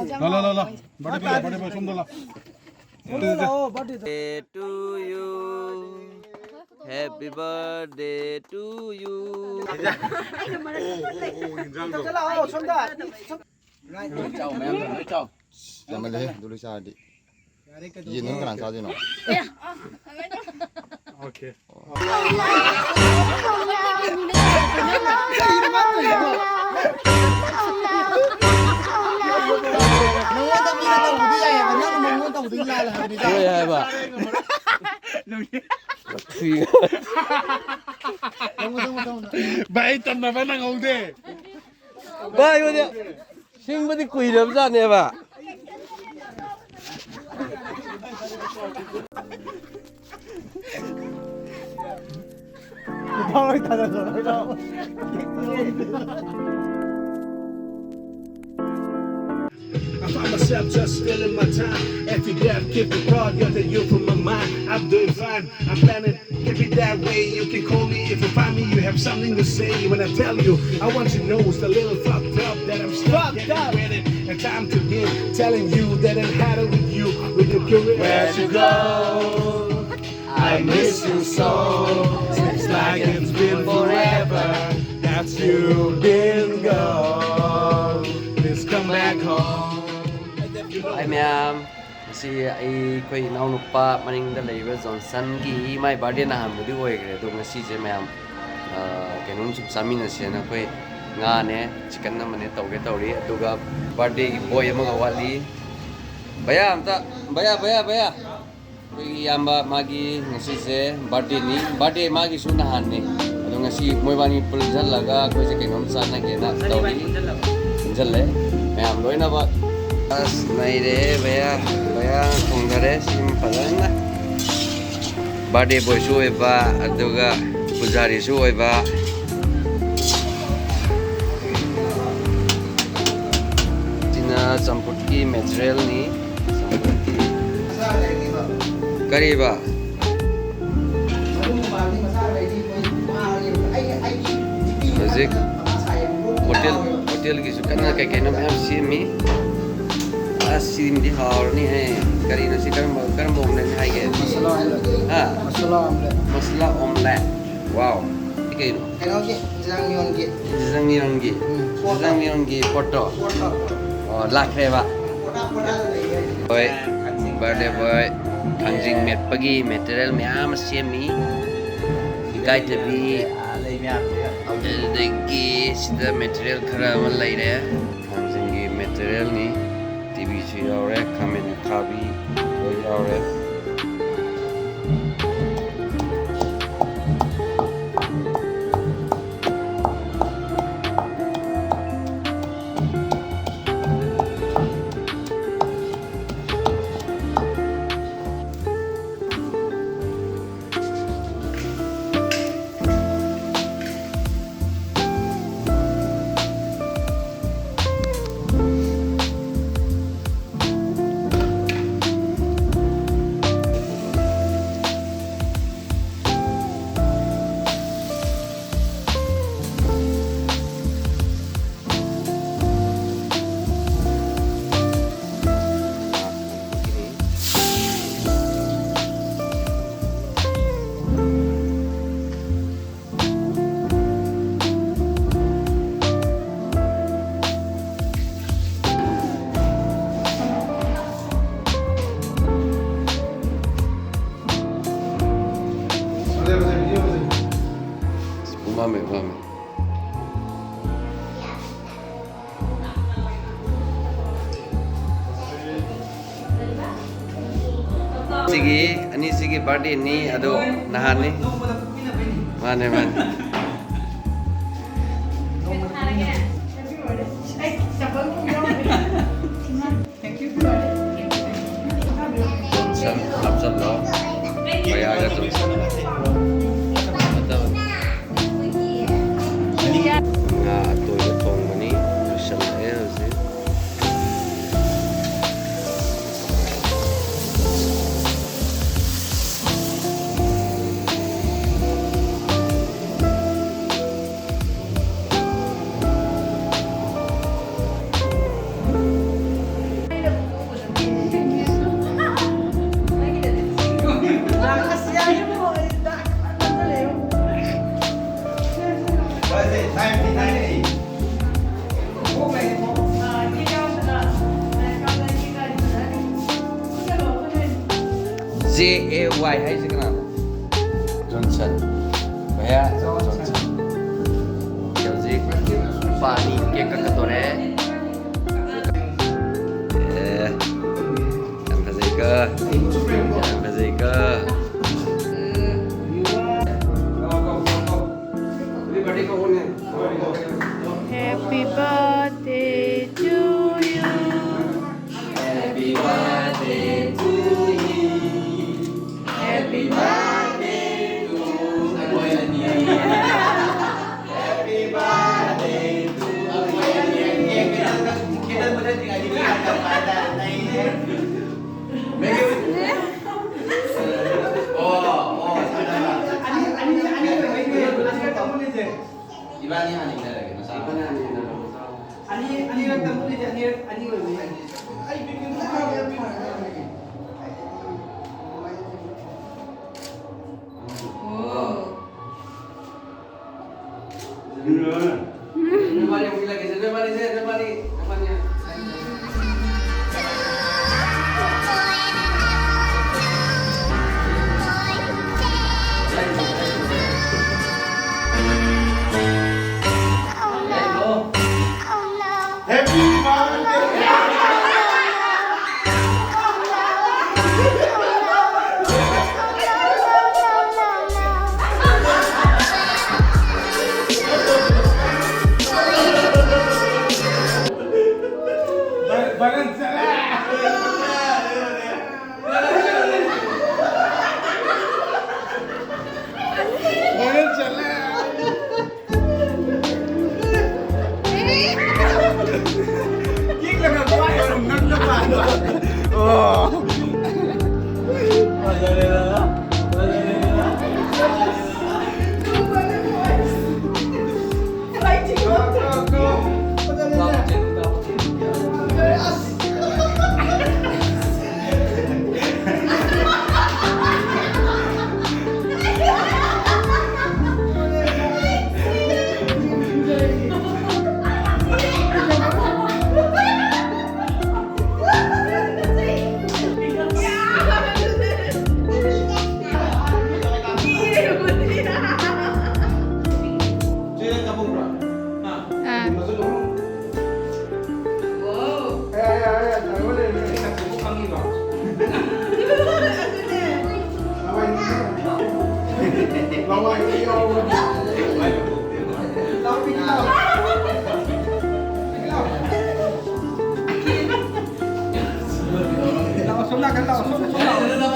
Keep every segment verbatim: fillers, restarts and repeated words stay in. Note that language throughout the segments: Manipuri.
ꯂꯥ, ꯂꯥ, ꯂꯥ, ꯂꯥ꯫ Birthday boy, birthday boy, ꯁꯣꯝꯗ ꯂꯥ꯫ ꯁꯣꯝꯗ ꯂꯥ꯫ Birthday to you. Happy birthday to you. ꯑꯣ, ꯑꯣ, ꯑꯣ, ꯌꯦꯟꯖꯥꯡꯗꯣ꯫ ꯆꯠꯂꯣ, ꯁꯣꯝꯗ꯫ ꯂꯣꯏ ꯆꯥꯎ, ꯃꯌꯥꯝ ꯂꯣꯏ ꯆꯥꯎ꯫ ꯌꯥꯝꯃꯜꯂꯦꯍꯦ, ꯑꯗꯨ ꯂꯣꯏ ꯆꯥꯔꯗꯤ꯫ ꯌꯦꯟꯗꯨꯅ ꯀꯅꯥ ꯆꯥꯗꯣꯏꯅꯣ? Okay. ꯅꯉꯣꯟꯗ ꯃꯤꯅ ꯇꯧꯕꯗꯤ ꯌꯥꯏꯌꯦꯕ, ꯅꯪꯅ ꯃꯉꯣꯟꯗ ꯇꯧꯕꯗꯤ ꯂꯥꯜꯂꯦ ꯍꯥꯏꯕꯅꯤꯗ꯫ ꯍꯣꯏ ꯍꯥꯏꯕ꯫ ꯚꯥꯏ, ꯇꯝꯅꯕ ꯅꯪꯍꯧꯗꯦ꯫ ꯚꯥꯏ, ꯍꯣꯏꯗꯤ ꯁꯤꯡꯕꯗꯤ ꯀꯨꯏꯔꯕꯖꯥꯠꯅꯦꯕ꯫ I find myself just spending my time. Every day I keep the thought, you're the youth from my mind. I'm doing fine, I'm planning. Keep it that way, you can call me if you find me. You have something to say when I tell you. I want you to know it's a little fucked up that I'm stuck getting ready. And time to give, telling you that I'm had it with you. With your career. Where to go? I miss you so. Seems like it's been forever that you've been gone. Please come back home. Hi ꯃꯌꯥꯝ, ꯉꯁꯤ ꯑꯩꯈꯣꯏ ꯏꯅꯥꯎꯅꯨꯄꯥ ꯃꯅꯤꯡꯗ ꯂꯩꯔꯤꯕ ꯖꯣꯟꯁꯟꯒꯤ ꯃꯥꯏ ꯕꯥꯔꯗꯦ ꯅꯍꯥꯟꯕꯨꯗꯤ ꯑꯣꯏꯈ꯭ꯔꯦ, ꯑꯗꯣ ꯉꯁꯤꯁꯦ ꯃꯌꯥꯝ, ꯑ, ꯀꯩꯅꯣꯝ ꯁꯨꯝ ꯆꯥꯃꯤꯟꯅꯁꯦꯅ ꯑꯩꯈꯣꯏ ꯉꯥꯅꯦ, ꯆꯤꯀꯟ ꯑꯃꯅꯦ ꯇꯧꯒꯦ ꯇꯧꯔꯤ, ꯑꯗꯨꯒ ꯕꯥꯔꯗꯦꯒꯤ ꯕꯣꯏ ꯑꯃꯒ ꯋꯥꯠꯂꯤ꯫ ꯚꯩꯌꯥ ꯑꯝꯇ, ꯚꯩꯌꯥ, ꯚꯩꯌꯥ, ꯚꯩꯌꯥ꯫ ꯑꯩꯈꯣꯏꯒꯤ ꯏꯌꯥꯝꯕ ꯃꯥꯒꯤ ꯉꯁꯤꯁꯦ ꯕꯥꯔꯗꯦꯅꯤ, ꯕꯥꯔꯗꯦ ꯃꯥꯒꯤꯁꯨ ꯅꯍꯥꯟꯅꯤ꯫ ꯑꯗꯣ ꯉꯁꯤ ꯃꯣꯏꯕꯥꯅꯤ ꯄꯨꯟꯁꯤꯜꯂꯒ ꯑꯩꯈꯣꯏꯁꯦ ꯀꯩꯅꯣꯝ ꯆꯥꯟꯅꯒꯦꯅ ꯇꯧꯔꯤ꯫ ꯄꯨꯟꯁꯤꯜꯂꯦ꯫ ꯃꯌꯥꯝ ꯂꯣꯏꯅꯃꯛ꯫ ꯑꯁ, ꯅꯩꯔꯦꯍꯦ ꯚꯩꯌꯥ꯫ ꯚꯩꯌꯥ ꯊꯣꯡꯊꯔꯦ ꯁꯤꯃ ꯐꯖꯅ꯫ ꯕꯥꯔꯗꯦ ꯕꯣꯏꯁꯨ ꯑꯣꯏꯕ, ꯑꯗꯨꯒ ꯄꯨꯖꯥꯔꯤꯁꯨ ꯑꯣꯏꯕ꯫ ꯁꯤꯅ ꯆꯝꯐꯨꯠꯀꯤ ꯃꯦꯇꯔꯤꯌꯦꯜꯅꯤ꯫ ꯆꯝꯐꯨꯠꯀꯤ꯫ ꯀꯔꯤꯕ? ꯍꯧꯖꯤꯛ ꯍꯣꯇꯦꯜ, ꯍꯣꯇꯦꯜꯒꯤꯁꯨ ꯀꯟꯅ ꯀꯩ ꯀꯩꯅꯣ ꯃꯌꯥꯝ ꯁꯦꯝꯃꯤ꯫ ꯑꯁ, ꯁꯤꯃꯗꯤ ꯍꯥꯎꯔꯅꯤꯍꯦ꯫ ꯀꯔꯤꯅꯣ ꯁꯤ? ꯀꯔꯝꯕ, ꯀꯔꯝꯕ omelette ꯍꯥꯏꯒꯦ? ꯃꯁꯥꯂꯥ omelette꯫ ꯍꯥ? ꯃꯁꯥꯂꯥ omelette꯫ Masala omelette꯫ Wow꯫ ꯁꯤ ꯀꯩꯅꯣ? ꯀꯩꯅꯣꯒꯤ, ꯖꯥꯡꯃꯤꯌꯣꯟꯒꯤ꯫ ꯖꯥꯡꯃꯤꯌꯣꯟꯒꯤ꯫ ꯎꯝ, ꯄꯣꯠꯇꯣ꯫ ꯖꯥꯡꯃꯤꯌꯣꯟꯒꯤ ꯄꯣꯠꯇꯣ꯫ ꯄꯣꯠꯇꯣ꯫ ꯑꯣ, ꯂꯥꯛꯈ꯭ꯔꯦꯕ꯫ ꯄꯣꯠꯇꯣ, ꯄꯣꯠꯇꯣ ꯂꯩꯌꯦ꯫ ꯍꯣꯏ, birthday boy ꯊꯥꯡꯖꯤꯡ ꯃꯦꯠꯄꯒꯤ material ꯃꯌꯥꯝ ꯑꯃ ꯁꯦꯝꯃꯤ꯫ ꯏꯀꯥꯏꯊꯕꯤ, ꯑꯗꯨꯗꯒꯤ ꯁꯤꯗ material ꯈꯔ ꯑꯃ ꯂꯩꯔꯦ꯫ ꯊꯥꯡꯖꯤꯡꯒꯤ materialꯅꯤ꯫ ꯇꯤꯚꯤꯁꯨ ꯌꯥꯎꯔꯦ, ꯈꯥꯃꯦꯟ ꯑꯈꯥꯕꯤ ꯂꯣꯏ ꯌꯥꯎꯔꯦ꯫ ꯃꯝꯃꯦ, ꯃꯝꯃꯦ꯫ ꯁꯤꯒꯤ ꯑꯅꯤꯁꯤꯒꯤ birthdayꯅꯤ, ꯑꯗꯣ ꯅꯍꯥꯟꯅꯤ꯫ ꯃꯥꯅꯦ, ꯃꯥꯅꯦ꯫ ꯁꯝ ꯍꯥꯞꯆꯜꯂꯣ꯫ ꯃꯌꯥꯗ ꯑꯗꯨꯝ꯫ ꯉꯥ ꯑꯇꯣꯏꯕ ꯊꯣꯡꯕꯅꯤ꯫ ꯂꯣꯏꯁꯜꯂꯛꯑꯦ ꯍꯧꯖꯤꯛ꯫ J A Y ꯍꯥꯏꯁꯦ ꯀꯅꯥꯅꯣ? ꯖꯣꯟꯁꯟ꯫ ꯚꯌꯥ ꯖꯣꯟꯁꯟ꯫ ꯍꯧꯖꯤꯛ ꯅꯨꯄꯥ ꯑꯅꯤ ꯀꯦꯛ ꯀꯛꯀꯗꯣꯔꯦ꯫ ꯑꯦ, ꯌꯥꯝ ꯐꯖꯩꯀꯣ꯫ ꯌꯥꯝ ꯐꯖꯩꯀꯣ꯫ Happy birthday to you. Happy birthday to you. Happy birthday to you. Happy birthday to you. ꯑꯣ, ꯑꯣ, ꯑꯅꯤ, ꯑꯅꯤ, ꯑꯅꯤ ꯑꯣꯏꯕꯩꯅꯦ꯫ ꯑꯅꯤꯔꯛ ꯇꯝꯃꯨꯅꯦꯁꯦ꯫ ꯏꯕꯥꯅꯤ ꯍꯥꯟꯅ ꯏꯟꯅꯔꯒꯦ, ꯃꯆꯥ꯫ ꯏꯕꯥꯅꯤ ꯍꯥꯟꯅ ꯏꯟꯅꯔꯒꯦ, ꯃꯆꯥ꯫ ꯑꯅꯤ, ꯑꯅꯤꯔꯛ ꯇꯝꯃꯨꯅꯦꯁꯦ, ꯑꯅꯤꯔꯛ, ꯑꯅꯤ ꯑꯣꯏꯕꯩꯅꯦ꯫ ꯑꯩ ꯕꯤꯠ ꯌꯥꯝ ꯍꯥꯏꯔꯒꯦ꯫ ꯑꯣ꯫ ꯅꯣꯏꯕꯥꯅꯤ ꯑꯃꯨꯛ ꯏꯜꯂꯛꯀꯦꯁꯦ, ꯅꯣꯏꯕꯥꯅꯤꯁꯦ, ꯅꯣꯏꯕꯥꯅꯤ, ꯅꯣꯏꯕꯥꯅꯤ꯫ Happy birthday!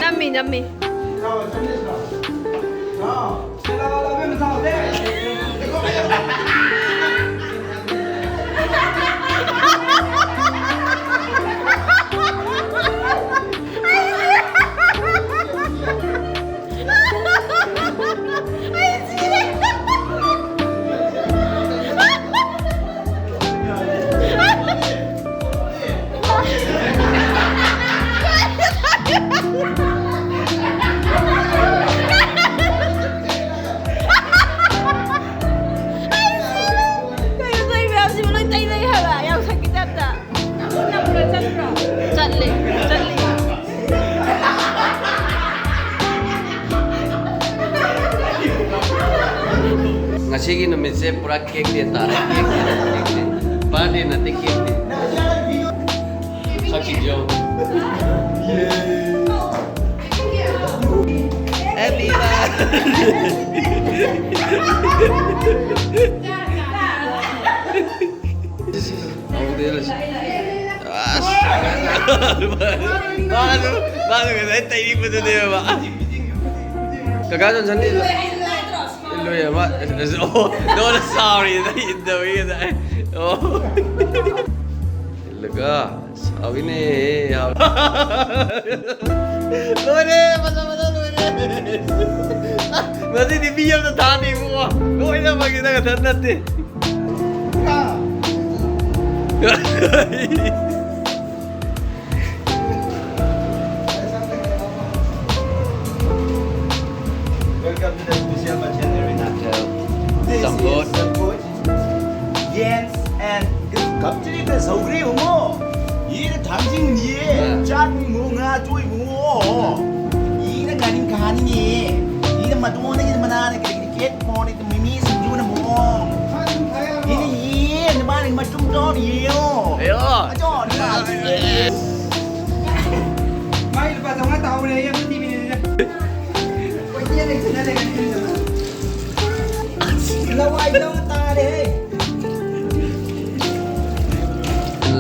ꯅꯝꯃꯤ, ꯅꯝꯃꯤ꯫ ꯀꯩꯅꯣ ꯇꯧꯔꯤ ꯃꯌꯥꯝꯁꯤꯕꯨ? ꯂꯣꯏ ꯇꯩꯅꯩ ꯍꯥꯏꯕ, ꯌꯥꯎꯁꯪꯒꯤ ꯇꯥꯏꯞꯇ꯫ ꯆꯠꯂꯦ, ꯆꯠꯂꯤ꯫ ꯉꯁꯤꯒꯤ ꯅꯨꯃꯤꯠꯁꯦ ꯄꯨꯔꯥ cake day ꯇꯥꯔꯦ, cake day, cake day꯫ Birthday ꯅꯠꯇꯦ, cake day꯫ ꯁꯛꯁꯤꯡꯁꯦ ꯌꯦꯡꯉꯨ꯫ Happy birthday꯫ ꯍꯧꯗꯦ ꯂꯣꯏꯁꯤ꯫ ꯑꯁ꯫ ꯃꯥꯁꯨ, ꯃꯥꯁꯨ ꯉꯁꯥꯏ ꯇꯩꯔꯤꯕꯗꯨꯅꯦꯕ꯫ ꯀꯀꯥ ꯖꯣꯟꯁꯟꯗꯤ ꯂꯣꯏ ꯑꯃ꯫ ꯑꯣ, ꯅꯉꯣꯟꯗ ꯁꯥꯎꯔꯤ ꯉꯁꯥꯏ ꯏꯟꯗꯕꯒꯤ ꯉꯁꯥꯏ꯫ ꯑꯣ꯫ ꯏꯜꯂꯒ꯫ ꯁꯥꯎꯏꯅꯦ, ꯌꯥꯝ꯫ ꯂꯣꯏꯔꯦ, ꯐꯖꯕꯅ ꯂꯣꯏꯔꯦ꯫ ꯉꯁꯤꯗꯤ ꯃꯤ ꯑꯃꯇ ꯊꯥꯗꯦ ꯏꯕꯨꯡꯉꯣ꯫ ꯂꯣꯏꯅꯃꯛꯀꯤ ꯅꯪ ꯈꯛꯇ ꯅꯠꯇꯦ꯫ Welcome to the special Machian Arena. This is Sampot. Sampot. Yes, and ꯀꯞꯇ꯭ꯔꯤꯕ ꯁꯧꯒ꯭ꯔꯤ ꯎꯃꯣ꯫ ꯏꯅ ꯊꯥꯡꯖꯤꯡꯅꯤꯌꯦ꯫ ꯑꯥ꯫ ꯆꯥꯛꯅꯤ ꯃꯣ, ꯉꯥ ꯑꯇꯣꯏꯕ ꯃꯣ꯫ ꯏꯅ ꯉꯥꯔꯤꯡꯈꯥꯅꯤꯌꯦ꯫ ꯏꯅ ꯃꯇꯣꯟꯗꯒꯤ ꯃꯅꯥꯅ ꯀꯔꯤ ꯀꯔꯤ ꯀꯦꯠ ꯃꯣꯅꯤ ꯃꯤꯃꯤ ꯁꯤꯡꯖꯨꯅ ꯃꯣ꯫ ꯏꯅ ꯌꯦ, ꯅꯕꯥꯅꯤ ꯃꯇꯨꯝ ꯇꯧꯔ ꯌꯦꯡꯉꯣ꯫ ꯑꯌꯣ꯫ ꯑꯆꯣ, ꯅꯕꯥꯅꯤ꯫ ꯃꯥꯏ ꯂꯨꯄꯥ ꯆꯥꯝꯃꯉꯥ ꯇꯥꯍꯧꯔꯦ, ꯑꯩ ꯑꯝꯇ ꯊꯤꯕꯤꯔꯦ꯫ ꯀꯣꯏꯆꯦꯟ ꯆꯦꯟꯅ ꯂꯩꯔꯦ꯫ ꯂꯋꯥꯏꯗꯧꯅ ꯇꯥꯔꯦꯍꯦ꯫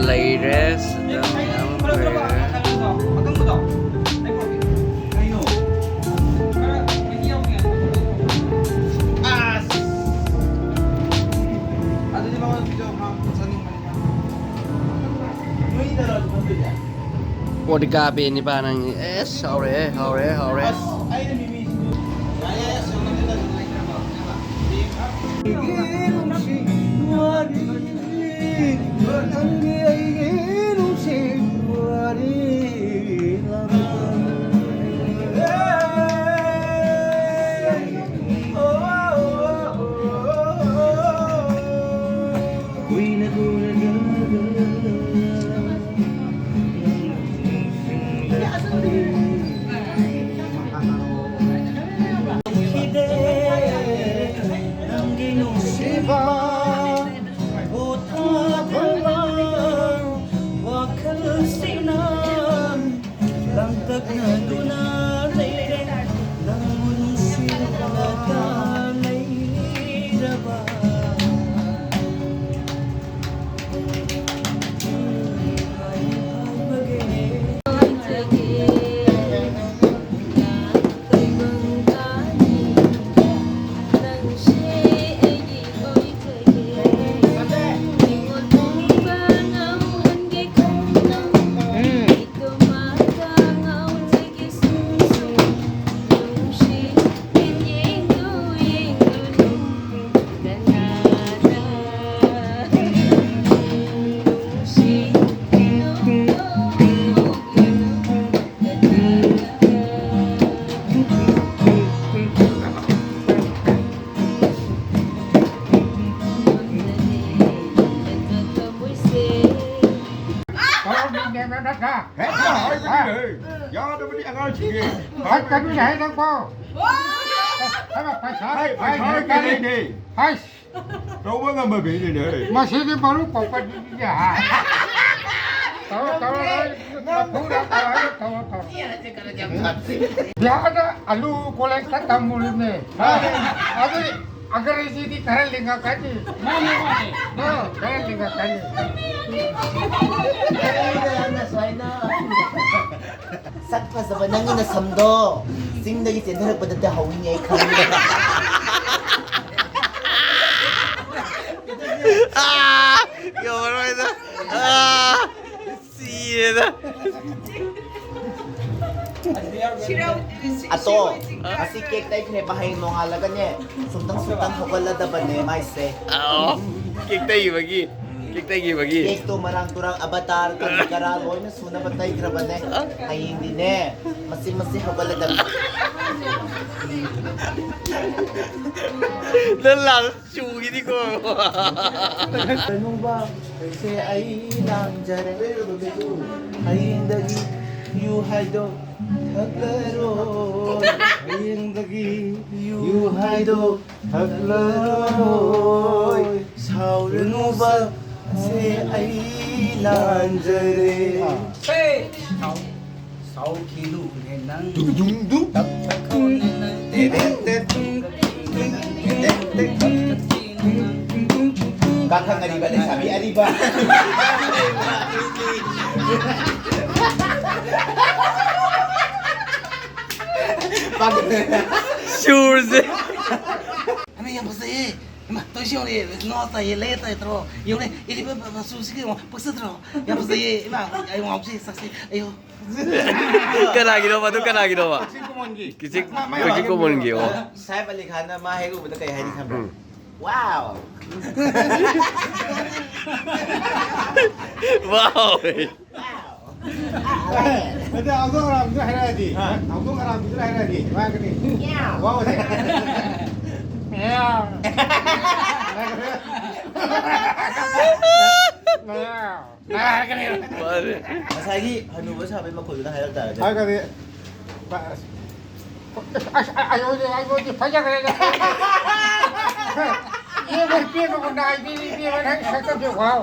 ꯂꯩꯔꯦ, ꯁꯤꯗ ꯃꯌꯥꯝ ꯑꯃ ꯂꯩꯔꯦ꯫ ꯄꯣꯠꯇꯤ ꯀꯥꯞꯄꯦ ꯅꯤꯄꯥ ꯅꯪ꯫ ꯑꯦꯁ, ꯍꯧꯔꯦ, ꯍꯧꯔꯦ, ꯍꯧꯔꯦ꯫ ꯅꯪꯒꯤ ꯅꯨꯡꯁꯤꯕ ꯄꯣꯊꯥꯐꯝ ꯋꯥꯈꯜꯁꯤꯅ ꯂꯥꯡꯇꯛꯅꯗꯨꯅ ꯂꯩꯔꯦ꯫ ꯅꯪꯕꯨ ꯅꯨꯡꯁꯤꯔꯒ ꯂꯩꯔꯕ ꯍꯦꯛꯇ ꯍꯥꯏꯕꯅꯤꯅꯦ, ꯌꯥꯗꯕꯅꯤ ꯑꯉꯥꯡꯁꯤꯡꯁꯦ꯫ ꯍꯥꯏ, ꯀꯔꯤ ꯍꯥꯏ ꯅꯪꯕꯣ? ꯍꯥꯏꯕ ꯄꯩꯁꯥ ꯍꯥꯏ, ꯄꯩꯁꯥ ꯍꯥꯏ, ꯍꯥꯏ, ꯂꯩꯇꯦ꯫ ꯍꯥꯏ꯫ ꯇꯧꯕ ꯉꯝꯕ ꯃꯤꯅꯤꯅꯦ꯫ ꯃꯁꯤꯗꯤ ꯃꯔꯨꯞ ꯀꯣꯛꯄꯗꯨꯅꯤꯅꯦ, ꯍꯥ? ꯇꯧꯔꯣ, ꯇꯧꯔꯣ, ꯅꯣꯏ ꯅꯐꯨꯗ ꯇꯧꯔꯣ, ꯇꯧꯔꯣ, ꯇꯧꯔꯣ꯫ ꯕꯤꯍꯥꯔꯗ ꯑꯂꯨ ꯀꯣꯂꯦꯖꯇ ꯇꯝꯃꯨꯔꯤꯕꯅꯦ꯫ ꯑꯗꯨ ꯑꯪꯒ꯭ꯔꯦꯖꯤꯗꯤ ꯈꯔ ꯂꯤꯡꯉꯛꯀꯅꯤ꯫ ꯃꯥꯅꯦ, ꯃꯥꯅꯦ꯫ ꯑ, ꯈꯔ ꯂꯤꯡꯉꯛꯀꯅꯤ꯫ ꯑꯩꯅ ꯉꯁꯥꯏꯅ ꯁꯛ ꯐꯖꯕ ꯅꯪꯒꯤ ꯅꯁꯝꯗꯣ ꯆꯤꯡꯗꯒꯤ ꯆꯦꯟꯊꯔꯛꯄꯗ ꯇꯥꯍꯧꯋꯤꯅꯦ ꯑꯩ ꯈꯪꯉꯦ꯫ ꯑꯥ! ꯌꯧꯔꯔꯣꯏꯗ꯫ ꯑꯥ! ꯁꯤꯔꯦꯗ꯫ ꯑꯇꯣ, ꯑꯁꯤ ꯀꯦꯛ ꯇꯩꯈ꯭ꯔꯦꯕ, ꯍꯌꯦꯡ ꯅꯣꯡꯉꯥꯜꯂꯒꯅꯦ, ꯁꯨꯝꯇꯪ ꯁꯨꯝꯇꯪ ꯍꯧꯒꯠꯂꯗꯕꯅꯦ ꯃꯥꯏꯁꯦ꯫ ꯑꯣ, ꯀꯦꯛ ꯇꯩꯈꯤꯕꯒꯤ, ꯀꯦꯛ ꯇꯩꯈꯤꯕꯒꯤ꯫ ꯀꯦꯛꯇꯣ ꯃꯔꯥꯡ ꯇꯨꯔꯥꯡ ꯑꯕꯇꯥꯔ ꯀꯔꯤ ꯀꯔꯥ ꯂꯣꯏꯅ ꯁꯨꯅꯕ ꯇꯩꯈ꯭ꯔꯕꯅꯦ꯫ ꯍꯌꯦꯡꯗꯤꯅꯦ, ꯃꯁꯤ ꯃꯁꯤ ꯍꯧꯒꯠꯂꯗꯕꯅꯦ꯫ ꯅꯪ ꯂꯥꯛ ꯆꯨꯈꯤꯅꯤꯀꯣ꯫ ꯀꯩꯅꯣꯕ, ꯁꯦ ꯑꯩ ꯂꯥꯟꯖꯔꯦ꯫ ꯍꯌꯦꯡꯗꯒꯤ ꯌꯨ ꯍꯥꯏꯗꯣ ꯊꯛꯂꯔꯣꯏ꯫ ꯍꯌꯦꯡꯗꯒꯤ ꯌꯨ ꯍꯥꯏꯗꯣ ꯊꯛꯂꯔꯣꯏ꯫ ꯁꯥꯎꯔꯅꯨꯕ, ꯁꯦ ꯑꯩ ꯂꯥꯟꯖꯔꯦ꯫ ꯁꯦ! ꯁꯥꯎꯈꯤꯅꯨꯅꯦ ꯅꯪ꯫ ꯗꯨꯡ ꯗꯨꯡ ꯗꯨꯡ꯫ ꯇꯞꯊꯈꯣꯅꯦ ꯅꯪ꯫ ꯇꯦꯔꯦꯠ ꯇꯦꯠ ꯇꯨꯡ ꯇꯨꯡ ꯇꯨꯡ ꯇꯦꯔꯦꯠ ꯇꯦꯠ ꯇꯨꯡ ꯇꯨꯡ ꯇꯨꯡ꯫ ꯀꯥꯡꯈꯪ ꯑꯔꯤꯕ, ꯂꯩꯁꯥꯕꯤ ꯑꯔꯤꯕ꯫ ꯁꯨꯔꯁꯦ꯫ ꯑꯃ ꯌꯥꯝ ꯐꯖꯩꯌꯦ꯫ ꯏꯃꯥ, ꯇꯧꯔꯤꯁꯤ ꯌꯦꯡꯉꯨꯅꯦ, ꯅꯣ ꯇꯥꯏꯌꯦ, ꯂꯩ ꯇꯥꯏ ꯇꯧꯔꯣ꯫ ꯌꯦꯡꯉꯨꯅꯦ, ꯏꯂꯤꯕ ꯕ-, ꯕ-, ꯁꯨꯁꯤꯒꯤ ꯌꯦꯡꯉꯣ, ꯄꯛꯆꯗ꯭ꯔꯣ? ꯌꯥꯝ ꯐꯖꯩꯌꯦ, ꯏꯃꯥ, ꯑꯩ ꯉꯥꯎꯁꯤ, ꯁꯛꯁꯤ, ꯑꯩꯌꯣ꯫ ꯀꯅꯥꯒꯤꯅꯣꯕ? ꯑꯗꯨ ꯀꯅꯥꯒꯤꯅꯣꯕ? ꯀꯛꯆꯤꯡ ꯈꯨꯃꯣꯟꯒꯤ꯫ ꯀꯛꯆꯤꯡ, ꯃꯥ, ꯃꯥ ꯀꯛꯆꯤꯡ ꯍꯥꯏꯒꯦ ꯈꯨꯃꯣꯟꯒꯤ, ꯑꯣ꯫ ꯁꯥꯍꯦꯕ ꯑꯂꯤ ꯈꯥꯟꯅ ꯃꯥ ꯍꯦꯛ ꯎꯕꯗ ꯀꯩ ꯍꯥꯏꯅꯤ ꯈꯪꯕ꯭ꯔꯥ? ꯎꯝ꯫ Wow! Wow! Wow! ꯑꯗ ꯍꯧꯗꯣꯡ ꯑꯔꯥꯕꯤꯗꯨ ꯍꯥꯏꯔꯛꯑꯗꯤ, ꯍꯥ? ꯍꯧꯗꯣꯡ ꯑꯔꯥꯕꯤꯗꯨ ꯍꯥꯏꯔꯛꯑꯗꯤ, ꯃꯥ ꯀꯔꯤ? ꯃꯤꯌꯥꯎ꯫ Wow ꯍꯥꯏ꯫ ꯃꯤꯌꯥꯎ꯫ ꯃꯤꯌꯥꯎ꯫ ꯃꯥꯅꯦ꯫ ꯉꯁꯥꯏꯒꯤ ꯍꯅꯨꯕ ꯁꯥꯕꯩ ꯃꯈꯣꯜꯗꯨꯅ ꯍꯥꯏꯔꯛ ꯇꯥꯔꯗꯤ꯫ ꯍꯥꯏꯔꯒꯗꯤ, ꯑꯁ, ꯑꯩꯉꯣꯟꯗ, ꯑꯩꯉꯣꯟꯗ ꯐꯖꯈ꯭ꯔꯦꯗ꯫ ꯏꯕꯦꯝꯃ, ꯏꯕꯦꯝꯃ, ꯅꯥꯏꯗꯦ, ꯏꯕꯦꯝꯃ, ꯅꯪ ꯁꯛꯇꯝꯁꯦ, wow꯫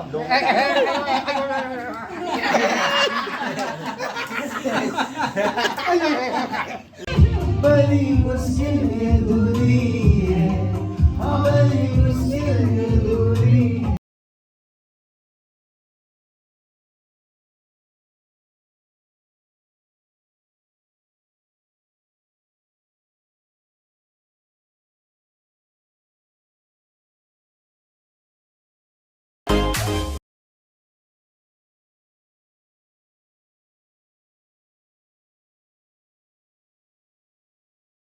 ꯕꯔꯤ ꯃꯨꯁꯀꯤꯜ ꯍꯦ ꯗꯨꯅꯤꯌꯥ꯫